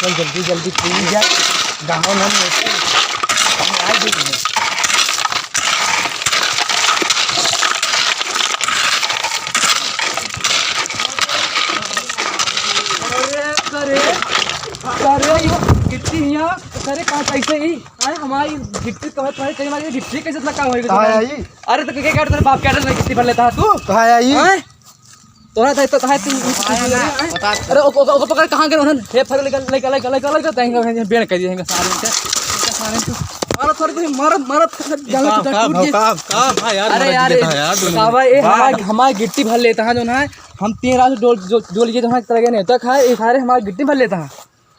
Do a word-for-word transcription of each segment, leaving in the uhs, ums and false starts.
चल जल्दी जल्दी पूरी जा, गाँव में हम लोग आ गए हैं। अरे, अरे, अरे, ये गिट्टी हियाँ, अरे, कहाँ कैसे ही? अरे, हमारी गिट्टी तो है, तुम्हारी कहीं हमारी गिट्टी कैसे लगा होएगा कहाँ तुम्हारे? आई? अरे, तो क्या, क्या तेरे बाप क्या तेरे गिट्टी भर लेता है तू? कहाँ आई? हैं? तोरा तो, तो, तो है, तू, तू, तू, हैं? अरे, ओ, ओ, ओ, पकड़, कहाँ गए उन्होंने? हे, फर, लेकर, लेकर, लेकर, लेकर, लेकर, तैंगा, बेड़ कर दिए, सारे इनके, इनके सारे को। मारो, थोड़ी, थोड़ी, मारो, मारो, जान का, टूट गया। का, का, का, यार, अरे मारा यार, जीता ए, यार, दोनों। का भाई, ए, वाह। हमारा, हमारा गिट्टी भर लेता है, जो ना है, हम तीन रात डोल, जो, डोल के जो है, तरह के नहीं होता, खाए, ये सारे हमारा गिट्टी भर लेता है।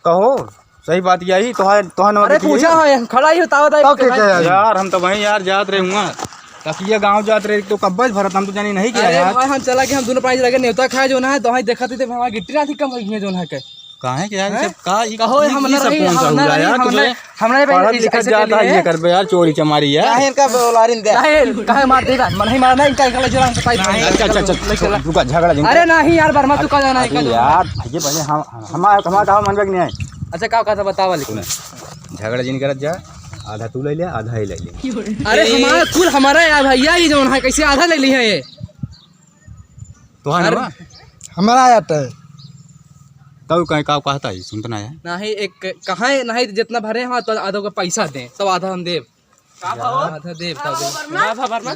कहो, सही बात यही, तोहार, तोहार नंबर अरे, पे पूछा यही। है, खड़ा ही होता, होता है, तब के भाई। क्या यार? यार, हम तो वहीं यार जात रहे हुआ, तकिया गाँव जात रहे, तो कब्बज भरत, हम तो जानी नहीं किया अरे यार। भाई, हम चला के हम दोनों प्राइज लगे नेवता खाए जो ना है, तो वहीं देखा थे, हमारी गिट्टी ना थी कम हुई है जो ना के। काहे के यार, हैं? सब का, ई, कहो, ई, हम ई ना सब रही, कौन सा हम ना हुआ रही, यार, हम तुझे? ना, हम ना पढ़त लिखत ऐसे जाता कर है, लिए। ये करबे यार, चोरी चमारी यार। काहे इनका बोलारिन दे? काहे, काहे मार देगा? मन ही मारना, इनका, इनका ले चला, इनका नहीं, चल, चल, चल, चल, चल, रुका, झगड़ा जिन अरे कर। नहीं यार, वर्मा, तू का जाना है, अरे का जाना है? यार, ये पहले हम, हम, हमारा, हमारा गाँव मनबे के नहीं है। अच्छा, का कहता बतावा, लेकिन सुन, झगड़ा जिन करत जा, आधा तू ले ले, आधा ही ले ले। अरे, ए। हमारा कुल हमारा है भैया, ये जौन है, कैसे आधा ले ली है ये? तोहार अरे। ना बा? हमारा आया तो है। कब कहे, का कहता है, सुनत ना है? नहीं, एक कहाँ है, नहीं, जितना भरे हैं, तो आधा का पैसा दें, सब आधा हम देब। का भाव? आधा देब, का देब? का भाव, वर्मा?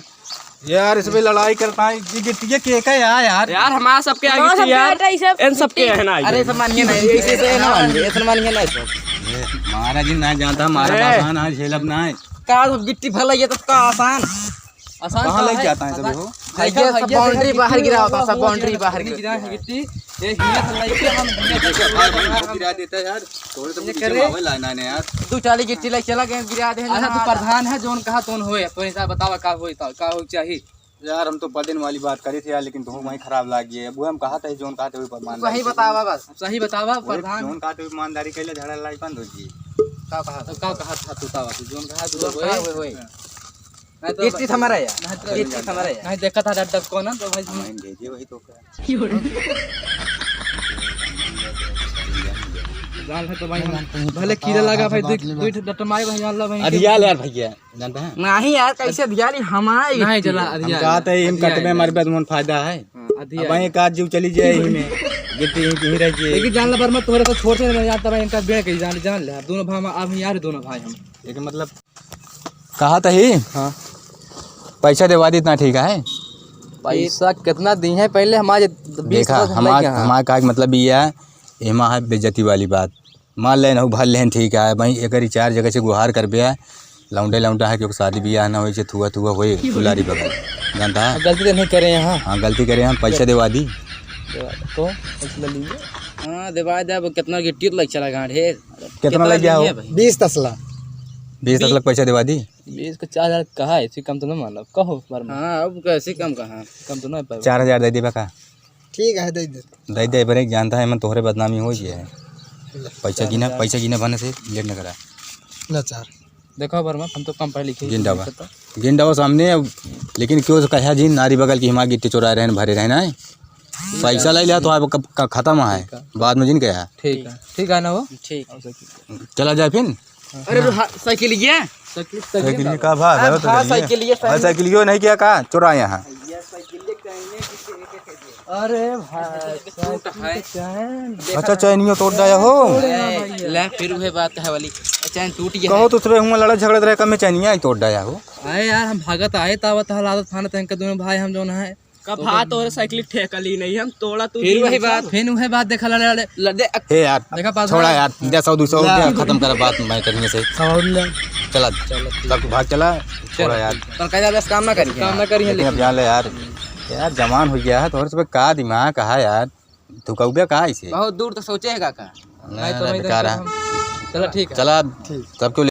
यार, इसमें लड़ाई करता है, ये गिट्टिया के का है यार? यार, हमारा सबके आगे हमारा से सबके यार, आटा, ई सब इन सबके गिट्टी। है ना, अरे, ये। सब मानिए ना, ऐसे, ऐसे ना मानिए, ऐसे मानिए ना, ऐसे। ये, महाराज जी ना जानता, हमारा ए। बाबा ना, झेलब ना है। का सब गिट्टी भला, ये तो का आसान। आसान कहाँ का लेके है? जाता है सब आसान। हो? देखा भैया, सब भैया, बाउंड्री देखा बाहर गिट्टी गिरा हुआ, होता, सब हुआ, बाउंड्री गिरा, बाहर गिरा गिरा। है गिट्टी। ये हिम्मत नहीं कि हम गिरा देते हैं। गिरा देता है यार। तोरे तो ये मुझे करे। जवाब है लाना है यार। दू चाली गिट्टी लेके चला गए, गिरा दे। अच्छा, तू प्रधान है, जोन कहा तोन होए, तो हिसाब बतावा का होए, तो का हो चाहिए। यार, हम तो पदिन वाली बात करी थी यार, लेकिन तू वहीं खराब लाग गए। अब वो हम कहा था, जोन कहा थे, वही पर मान वही लाग गए। बतावा बस। अब सही बतावा, वही प्रधान। जोन कहा थे, ईमानदारी कैले झगड़ा लड़ाई बंद हो जी। का कहा तो था? का कहा था तू, तावा तू, जोन कहा तू जोन होए। कहा होए, होए। नहीं तो गिट्टी थमारा या। नहीं तो गिट्टी थमारा या। नहीं देखा था डर डर कौन है, तो भाई हम भेजे वही तो का। जान है तो भाई हम भले कीड़ा लगा भाई, दुई, दुई ठो डटमाए भाई, जान ला भाई। अरे यार, यार भैया, जानता है? नहीं यार, कैसे दियाली हमारे नहीं चला, हम अरे यार, कहते हैं, इन अरे कट में यार। हमारे पास मन फायदा है। हाँ, अरे अब यार। वहीं एक आध जीव चली जाए यही में, गिट्टी यहीं, यहीं रह जाए। लेकिन जान ला वर्मा, तोहरे से छोट से नहीं जानता भाई, इनका बेड़ के जान, जान ले, दोनों भाई हम, अब यार दोनों भाई हम। लेकिन मतलब कहा था ही? हाँ। पैसा देवा दी इतना ठीक है। पैसा कितना दी है पहले हमारे बीस देखा, पचास हमार, लइके हैं। हमार का मतलब ये है, एमा है बेइज्जती वाली बात। मान लेन हो, भर लेन, ठीक है, भाई, एकर ही चार जगह से गुहार करबे है, लौंडे लौंडा है, क्योंकि शादी ब्याह ना होई, से थुआ थुआ होई, दुलारी बगल, जानता है? गलती तो नहीं करे हैं। हाँ, गलती करे हैं, पैसा देवा दी। देवा दे, तो पैसा ले लीजिए। हाँ, देवा दे, अब कितना गिट्टी तो लग चला गांठ है। कितना कितना लग गया हो? लिए भाई? बीस तसला। बीस तसला के पैसा देवा दी। बीस का चार हजार कहा है, इसी कम तो ना मानब, कहो बार में। हाँ, अब कैसे कम कहाँ? कम तो ना पाए। चार हजार दे देबा का? ठीक है, दे दे। दे दे, बरे जानता है, मन तोहरे बदनामी हो गया है। पैसा गिना, पैसा गिना बने से लेट न करा। ला चार। देखो वर्मा, हम तो कम पढ़े लिखे गिन डावा। नहीं करता। गिन डावा सामने, अब लेकिन क्यों से कहा जी, नारी बगल की हिमा गिट्टी चोरा रहन, भरे रहना है। पैसा ले लिया तो आप क-, क-, खत्म है। ठीक है। बाद में जिन गया। ठीक है, ठीक है ना वो? ठीक। चला जाए फिर। अरे, हाँ। साइकिल ये? साइकिल, साइकिल साइकिल ये का भाव है, हाँ, तो हाँ, करिए। साइकिल ये, हाँ, साइकिल। साइकिल यो नहीं किया का? चुराए यहाँ। ये साइकिल ये कहने की, अरे भाई, साइकिल के चैन। अच्छा, चैनियो तोड़ डाया हो। ए, ले, फिर वही बात है वाली। चैन टूट गया कहो है। तो सुबह हुआ लड़ा झगड़त रहे, कब में चैनिया ही तोड़ डाया हो। अरे यार, हम भागत आए, तावत हलादत थाना तंग के दोनों भाई हम जोन है। का तो भा तोरे साइकिल ठेका ली नहीं हम, तोड़ा तू फिर दी वही हम बात, सब। फिर वही बात, देखा लड़े, लड़े। लड़े, अक- हे यार, देखा पास छोड़ा में। यार, दे सौ, दो सौ, ला। दे, खत्म कर बात, मैं करिए से। सौ ले। चला, चला, ठीक। सब भाग चला, चल, छोड़ा यार। ठीक। पर कह जा, बस काम ना करिए। काम ना करिए, लेकिन अब लेकिन। जान ले यार, यार, जवान हो गया है, तोहरे से का दिमाग कहा यार, तू कहबे का इसे? बहुत दूर तो सोचे है काका। नहीं, नहीं, तो नहीं, वही बेकार तो है। हम, चला, ठीक है। चला, ठीक। सबको